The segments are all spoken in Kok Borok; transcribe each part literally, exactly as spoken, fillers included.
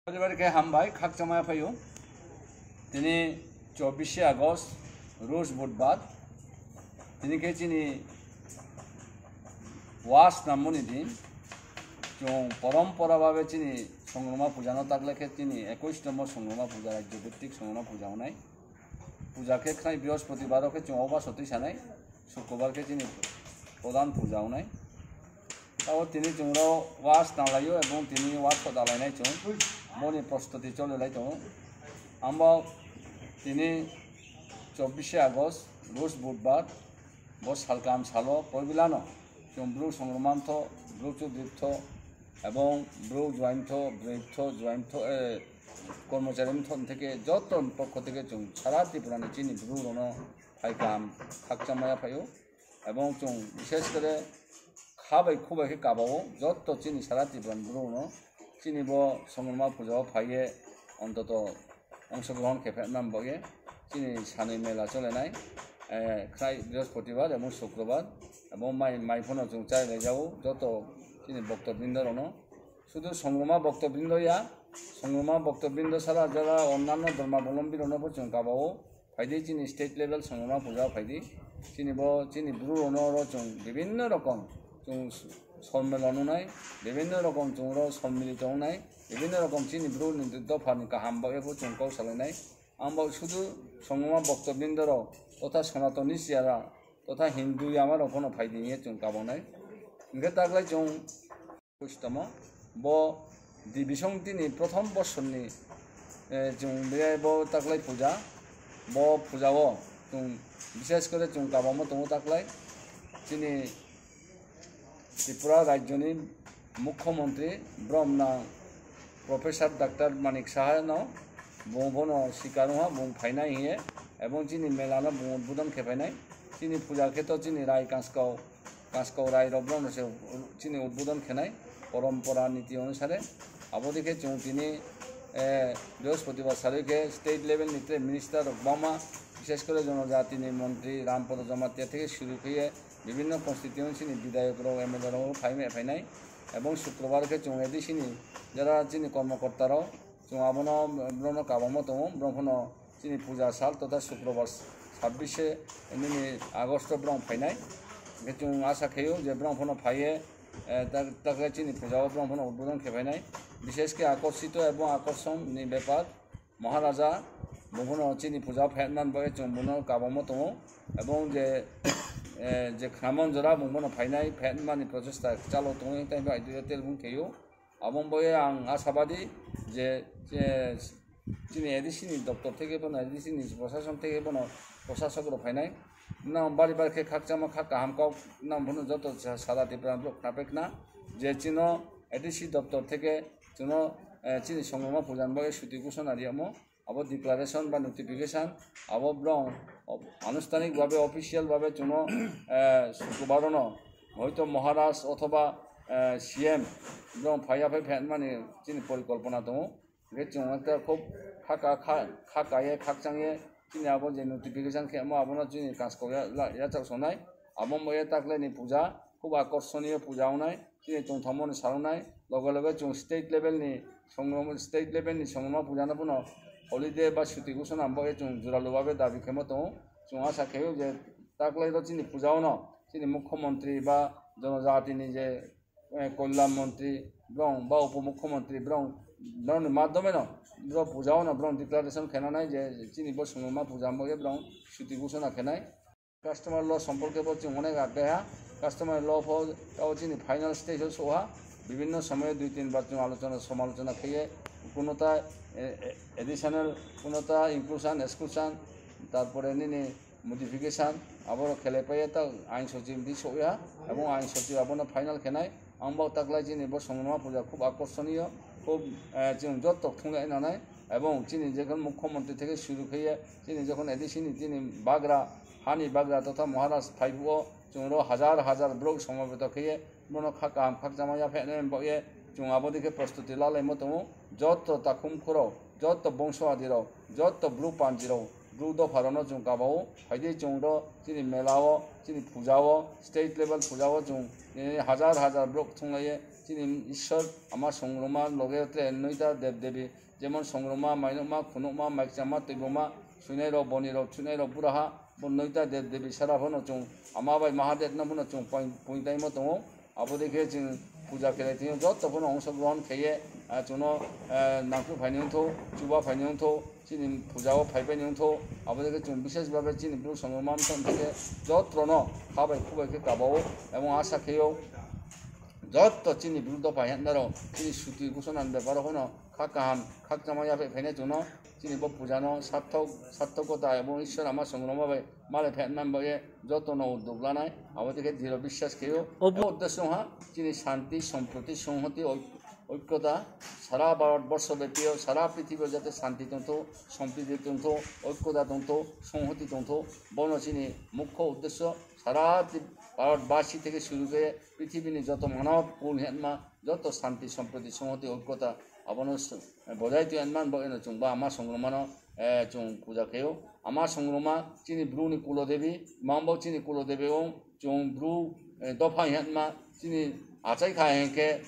Everybody khe hambai, khakchangma phaio. Tini chobbish August, Rosh Budbar. Tini khe chini was namoni din. Chwng porompora babe chini Songroma puja no tagle khe chini ekwis tomo Songroma puja, rajyo bhittik Songroma puja onai. Puja khe khnai Brihospotibaro khe chwng oba sotwi sanai, Sukrobar khe chini prodhan puja onai. Tabo tini chwngno was nalaio ebong tini was ko dalainai chwng. Boni prostuti cholilai tongo. Ambo tini chobbish August, Rosh Budbar, bo salkam salo poibilano chwng Bru Songroma mtho, Bru Chudri mtho, ebong Bru Juaimtho, Bru Mtho, Juaimtho, eh, Kormochari mtho theke joto pokho theke chwng sara Tripura ni chini Bru rono phai kaham khakchangma ya phaio. Ebong chwng bishesh kore kha bai khu bai khe kabao joto chini sara Tripura ni Bru rono chini bo Songroma puja o phaiye ontoto ongshogrohon khe phaima bagwi chini sanwi mela cholenai, eh, khlai Brihospotibbar ebong Sukrobar ebong mai, mai phano chwng chai lai jao joto chini bokto brindo rono. Sudu Songroma bokto brindo ya, Songroma bokto brindo sara jara onnanno dhormabolombi rono bo chwng kabao. Phaidi chini state level Songroma puja phaidi. Chini bo chini Bru rono ro chwng bibinno rokom chwng s-, sommelon onai, bibinno rokom chwng ro sommilito onai, bibinno rokom chini Bru ni dopha ni kaham bagwi bo chwng kok salainai. Ang bo sudu Songroma bokto brindo ro totha Sonatoni siyara totha Hindu yama rok phano phaidi hinwi chwng kabonai. Hwnkhe taklai chwng Kustomo, bo Devi Songtini prothom bosorni, eh, chwng biyai bo taklai puja, bo puja o chwng bishesh kore chwng kabangma tongo taklai. Chini Tripura rajyoni Mukhyamantri Brahmana Professor Doctor Manik Saha no bung bono sikar wngha, bung phainai hiye, ebong chini mela no bung udbodon khe phainai. Chini puja khe to chini Rai Kaskau Kaskau rai rok bono se chini udbodon khenai porompora niti onusare. Abo dikhe chwng tini, eh, Brihospotibbar sarwi khe state level ni tre minister rok bama, bishesh kore jonojati ni montri Rampada Jamatia theke shuru khe bibinno constituency ni bidhayok rok, M L A rok phai me phainai. Ebong Sukrobar khe chwng A D C ni jara chini kormokorta rok chwng abono borokno kabangma tongo, borok phano chini puja sal totha Sukrobar sabbish nini August o borok phainai. Hwnkhe chwng asa khaio je borok phano phaiye, eh, tak-, takle chini puja o borok phano udbodon khe phainai. Bishesh khe akorsito ebong akorson ni bepar Maharaja bo phano chini puja o phainani bagwi chwng bono kabangma tongo. Ebong je, eh, je khnaman jora bo phano phainai, phainmani prochesta chalo tongo, tei bo idea telbung khaio. Aboni bagwi ang asabadi je, je chini A D C ni doptor theke bono, A D C ni prosason theke bono prosasok rok phainai. Nang bari bari khe khakchangma kha kaham kok nang bono joto sa-, sara Tripura borok khna pekna je chino A D C doptor theke chino, eh, chini Songroma puja ni bagwi suti ghosona riyamo. Abo declaration ba notification, abo borok anustanik babe, official babe chwngno, eh, Sukrobar no hoito Maharaj othoba, eh, C M borok phaiya phai phaimani chini porikolpona tongo. Hwnkhe chwng ekta khub kha ka, kha, kha kaiye, khakchangye chini abo je notification khe omo abono chini kaskok ya, la, yachak sonai. Abo wngya taklai ni puja, khub akorsoniyo puja wngnai, chini tongthokmani sal wngnai, loge loge chwng state level ni songrongma, state level ni songrongma puja no phano holiday ba suti ghosona wngbawi chwng jora lubabe dabi khaima tongo. Chwng asa khaio je taklai ro chini puja wngno chini mukhyamantri ba jonojati ni je, eh, kolyan mantri borok ba upomukhyamantri borok, borokni madhyome no borok puja wngno borok declaration khaina nai je chini bo songrongma puja wngbawi borok suti ghosona khainai. Customer law সম্পর্কে bo chwng onek ageha. Customer law pho tao chini final stage o soha. Bibinno somoyo dui tin bar chwng alochona somalochona khaiye kunota, eh, eh, additional kunota inclusion, exclusion, tarpore nini modification, aborok khelai paiye ta ain sochib di soya, ebong ain sochib abono final khenai. Ang bo taklai chini bo songrongma puja khub akorsoniyo, khub, eh, chwng joto thunglai nanai, ebong chini jekhon mukhyamantri theke suru khaiye, chini jekhon A D C ni chini bagra, hani bagra totha Maharaj phaibo, chwng ro hajar hajar borok somobeto khaiye, bono kha kaham khakchangma yaphainai bagwi chwng abo dikhe prostuti lalaima tongo, joto takhum khurok, joto bongso adirok, joto bru panjirok, bru dopharokno chwng kabao, phaidi chwng ro chini mela o, chini puja o, state level puja o chwng, eh, hajar hajar borok thunglaiye, chini Ishwar ama songroma loge tre noita dev devi, jemon songroma, mainokma, khunukma, maikchama, twiboma, suinai rok, boni rok, suinai rok, buraha, bo noita dev devi sara phano chung ama bai Mahadev no phano chung poin-, pointaimo tongo. Abo dekhe chwng puja khlai thwio, jotto phano ongso grohon khaiye, ah, chwngno, eh, nangkuk phaini wngtho, chuba phaini wngtho, chini puja o phai phaini wngtho. Abo dekhe chwng bishesh bhabe chini bru songroma wngtho, hwnkhe jotrono kha bai khu bai khe kabao, ebong asa khaio jotto chini bru dopha hengnaro chini suti gusonani beparo phano kha kaham, khakchangma yaphaih phainai chwngno, chini bo puja no sarthok, sarthokota ebong Ishwar ama songroma bai malai phaima bagwi jotono uddog lanai, abo tei khe diro biswas khaio. Obo- Abo uddesho ha chini shanti, somproti, songhoti, oi-, oikota sara Bharat borsho bepio, sara prithibi jate shanti tongtho, sompriti tongtho, oikota tongtho, songhoti tongtho, bono chini mukho uddesho sara ti-, Bharat basi theke shuru khe prithibini joto manav kul henma joto shanti, somproti, songhoti, oikota abono s-, bojai twi anman bo eno chwng ba ama songromano, eh, chwng puja khaio. Ama songroma chini bruni kulo devi, mangbo chini kulo devi o chwng bru, eh, dopha hinma chini achai kha hinkhe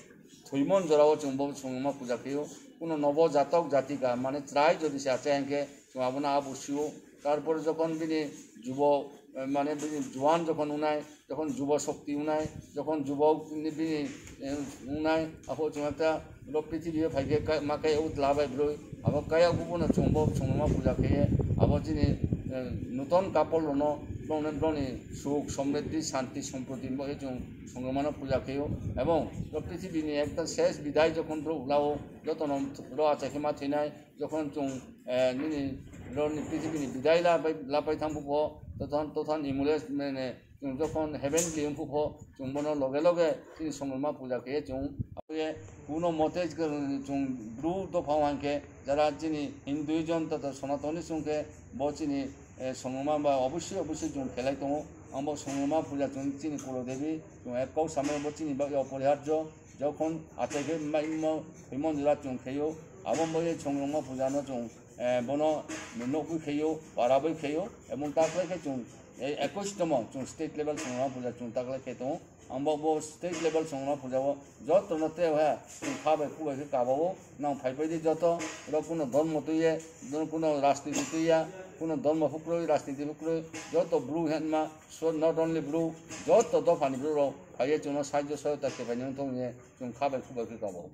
thwimon jorao chwng bo songroma puja khaio. Kuno nobo jatok jatika mane chwrai jodi se achai hinkhe chwng abono abo sio. Tarpore jokhon bini jubo, eh, mane bini juan jokhon unai, jokhon jubo shokti unai, jokhon jubo bini, eh, unai, abo chwng ekta ro prithibi o phai khe kai-, ma kai o tla bai broi, abo kaya bubo no chwng bo chwng ma puja khe, abo chini, eh, nuton couple rok no broni, broni suk, somriddhi, shanti, somproti bo chwng chwng mano puja khe o, ebong ro prithibi ni ekta ses bidai jokhon bro ulao, joto no ro acha khe ma thinai, jokhon chwng, eh, nini ro ni prithibi ni bidai la bai, la pai thang bubo, tothan, tothan imule mene, chwng jokhon heavenly wngkhu pho, chwng bono loge loge chini songroma puja khe chwng. Aboni kuno mote chwng bru dopha hwnkhe jara chini Hinduism tata Sanatani chwng khe bo chini, eh, songroma ba obosoi obosoi chwng khelai tongo. Ang bo songroma puja chwng chini kulo devi chwng ek kau samai bo chini bagwi oporiharjo. Jokhon achai khe maimo himon jora chwng kheyo, abo bo ye songroma puja no chwng, eh, bono nukgwi kheyo, parabwi kheyo, ebong taklai khe chwng, eh, ekush tomo chwng state level songroma puja chwng taklai khe tongo. Ang bo, bo state level songroma puja o joto no tei ha chwng kha bai khu bai khe kaba o nang phai pai di joto, ro kuno dhormo twi ye, kuno rajniti twi ya, kuno dhormo hukroi, rajniti hukroi, joto bru henma, so not only bru, joto dopha ni bru rok phai ye chwng no sahajyo sohayota khe bai nang thong ye chwng kha bai khu bai khe kaba o.